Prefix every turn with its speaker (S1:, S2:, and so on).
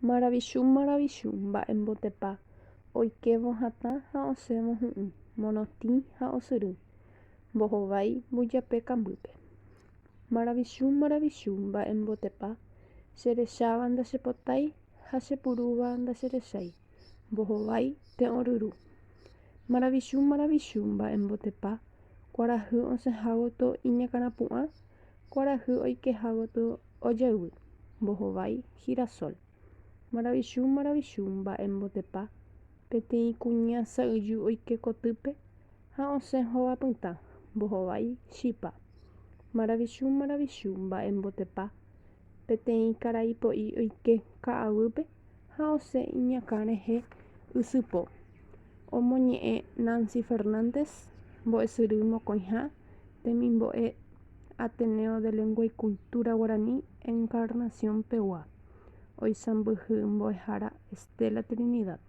S1: Maravichu maravichu mba'embotepa oikévo hatã ha osẽvo hu'ũ, morotĩ ha osyry, mbohovái mbujape kambýpe. Maravichu maravichu mba'embotepa cherecháva ndachepotái ha chepurúva ndacherechái, mbohovái te'õ ryru. Maravichu maravichu mba'embotepa kuarahy osẽha gotyo iñakãrapu'ã, kuarahy oikeha gotyo ojayvy, mbohovái girasol. Maravichu maravichu mba'embotepa peteĩ kuña sa'yju oike kotýpe ha osẽ hova pytã, mbohovái chipa. Maravichu maravichu mba'embotepa peteĩ karai po'i oike ka'aguýpe ha osẽ iñakã rehe ysypo. Omoñe'ẽ Nancy Fernández, mbo'esyry mokõiha temimbo'e Ateneo de Lengua y Cultura Guaraní Encarnación-pegua, oisãmbyhy mbo'ehára Estela Trinidad.